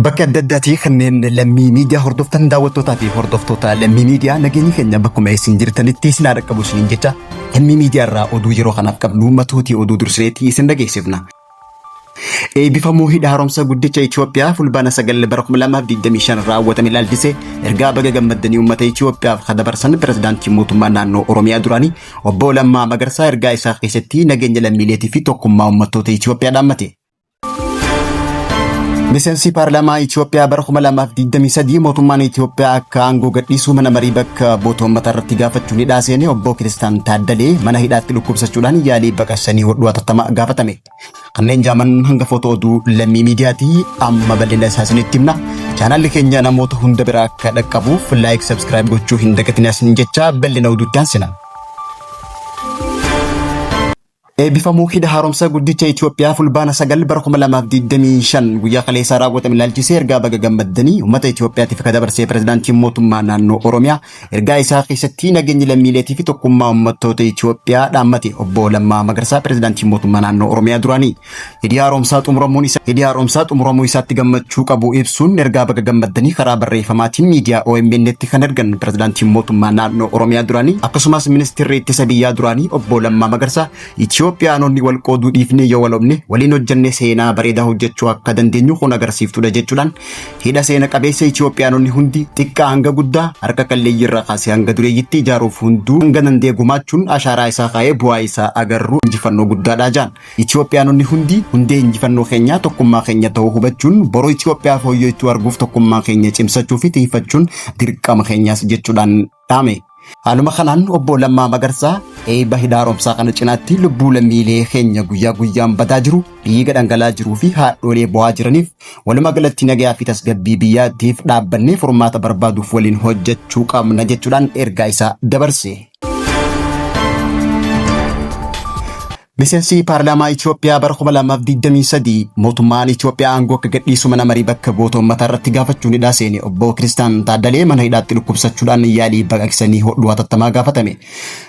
Bakka adda addaatii kanneen lammii miidiyaa hordoftan daawwattootaa fi hordoftoota lammii miidiyaa nageenyi keenya bakkuma isin jirtanitti isin haa dhaqqabu isiniin jecha lammii miidiyaa irraa oduu yeroo kanaaf qabnu matootii oduu dursineetii isin dhageessifna. Eebbifamuu hidha haaromsa guddicha Itoophiyaa fulbaana 9 bara 2025 raawwatame ilaalchisee ergaa baga gammaddanii uummata Itoophiyaaf kan dabarsan pirezidaantii mootummaa naannoo Oromiyaa duraanii obbo Lammaa Magarsaa ergaa isaa keessatti nageenya lammiileetii fi tokkummaa uummattoota Itoophiyaa dhaammate. Miseensi paarlaamaa Itoophiyaa bara 2023 mootummaan Itoophiyaa akka aangoo gadhiisuu mana marii bakka bu'oota uummataa irratti gaafachuun hidhaa seene obbo Kiristaan Taaddalee mana hidhaatti dhukkubsachuudhaan yaalii baqaqsanii hodhuu hatattama gaafatame. Kanneen jaaman hangafoota oduu lammii miidiyaati amma bal'ina isaa isinitti himna. Chaanaalli keenya namoota hunda bira akka dhaqqabuuf laayik sabskiraayib gochuu hin dagatinaa isin jecha bal'ina oduutti aansina. Eebbifamuu hidha haaromsa guddicha Itoophiyaa fulbaana 9 bara 2025 guyyaa kaleessaa raawwatame ilaalchisee ergaa baga gammaddanii uummata Itoophiyaatiif akka dabarsee pirezidaantiin mootummaa naannoo Oromiyaa ergaa isaa keessatti nageenyi lammiileetii fi tokkummaa uummattoota Itoophiyaa dhaammate obbo Lammaa Magarsaa pirezidaantiin mootummaa naannoo Oromiyaa duraanii. Hidhi haaromsaa xumuramuun isa hidhi haaromsaa xumuramuu isaatti gammachuu qabu ibsuun ergaa baga gammaddanii karaa barreeffamaatiin miidiyaa OMN'tti kan ergan pirezidaantiin mootummaa naannoo Oromiyaa duraanii akkasumas ministeerri ittisa biyyaa duraanii obbo Lammaa Magarsaa Itoophiyaanonni wal qooduu dhiifnee yoo walomne waliin hojjennee seenaa bareedaa hojjechuu akka dandeenyu kun agarsiiftuudha jechuudhaan hidha seena qabeessa Itoophiyaanonni hundi xiqqaa hanga guddaa harka qalleeyyii irraa kaasee hanga dureeyyitti ijaaruuf hunduu hanga danda'e gumaachuun ashaaraa isaa kaa'ee bu'aa isaa agarru injifannoo guddaadha jaan. Itoophiyaanonni hundi hundee injifannoo keenyaa tokkummaa keenya ta'uu hubachuun boruu Itoophiyaa fooyya'tuu arguuf tokkummaa keenya cimsachuu fi tiifachuun dirqama keenyaas jechuudhaan dhaame. Haaluma kanaan obbo Lammaa Magarsaa eebba hidha haaromsaa kana cinaatti lubbuu lammiilee keenya guyyaa guyyaan badaa jiru, dhiiga dhangala'aa jiruu fi haadholee bo'aa jiraniif walumaa galatti nagayaa fi tasgabbii biyyaatiif dhaabbannee furmaata barbaaduuf waliin hojjechuu qabna jechuudhaan ergaa isaa dabarse. Miseensi paarlaamaa Itoophiyaa bara 2023 mootummaan Itoophiyaa aangoo akka gadhiisu mana marii bakka bu'oota uummataa irratti gaafachuun hidhaa seene obbo Kiristaan Taaddalee mana hidhaatti dhukkubsachuudhaan yaalii baqaqsanii hodhuu hatattamaa gaafatame.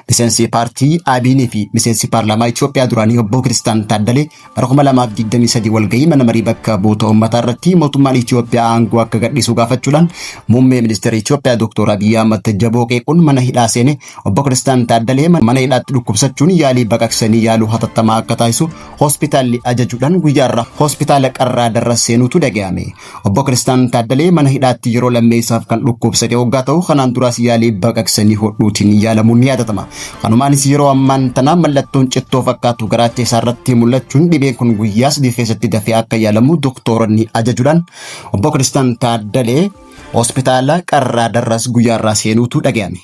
Miseensi paartii ABN fi miseensi paarlaamaa Itoophiyaa duraanii obbo Kiristaan Taaddalee bara 2023 walgahii mana marii bakka bu'oota uummataa irratti mootummaan Itoophiyaa aangoo akka gadhiisu gaafachuudhaan muummee ministeera Itoophiyaa Dr. Abiyyi Ahmad jaboo qeequun mana hidhaa seene Obbo Kiristaan Taaddalee mana hidhaatti dhukkubsachuun yaalii baqaqsanii yaaluu hatattamaa akka taasisu hospitaalli ajajuudhaan guyyaa irraa hospitaala Qarraa Darras seenuutu dhaga'ame. Obbo Kiristaan Taaddalee mana hidhaatti yeroo lammeessaaf kan dhukkubsate hoggaa ta'u kanaan duraas yaalii baqaqsanii hodhuutiin yaalamuun ni yaadatama. Kanumaanis yeroo ammaan tana mallattoon cittoo fakkaatu garaacha isaarratti mul'achuun dhibeen kun guyyaa sadii keessatti dafee akka yaalamu doktooronni ajajuudhaan Obbo Kiristaan Taaddalee Hospitaala Qarraa Darras guyyaa irraa seenuutu dhaga'ame.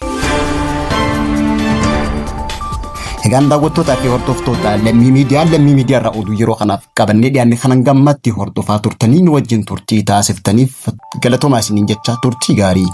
Egaan daawwattootaa fi hordoftoota lammii miidiyaa lammii miidiyaa irraa oduu yeroo kanaaf qabannee dhiyaanne kanan gammatti hordofaa turtanii nu wajjin turtii taasiftaniif galatoomaa isiniin jecha turtii gaarii.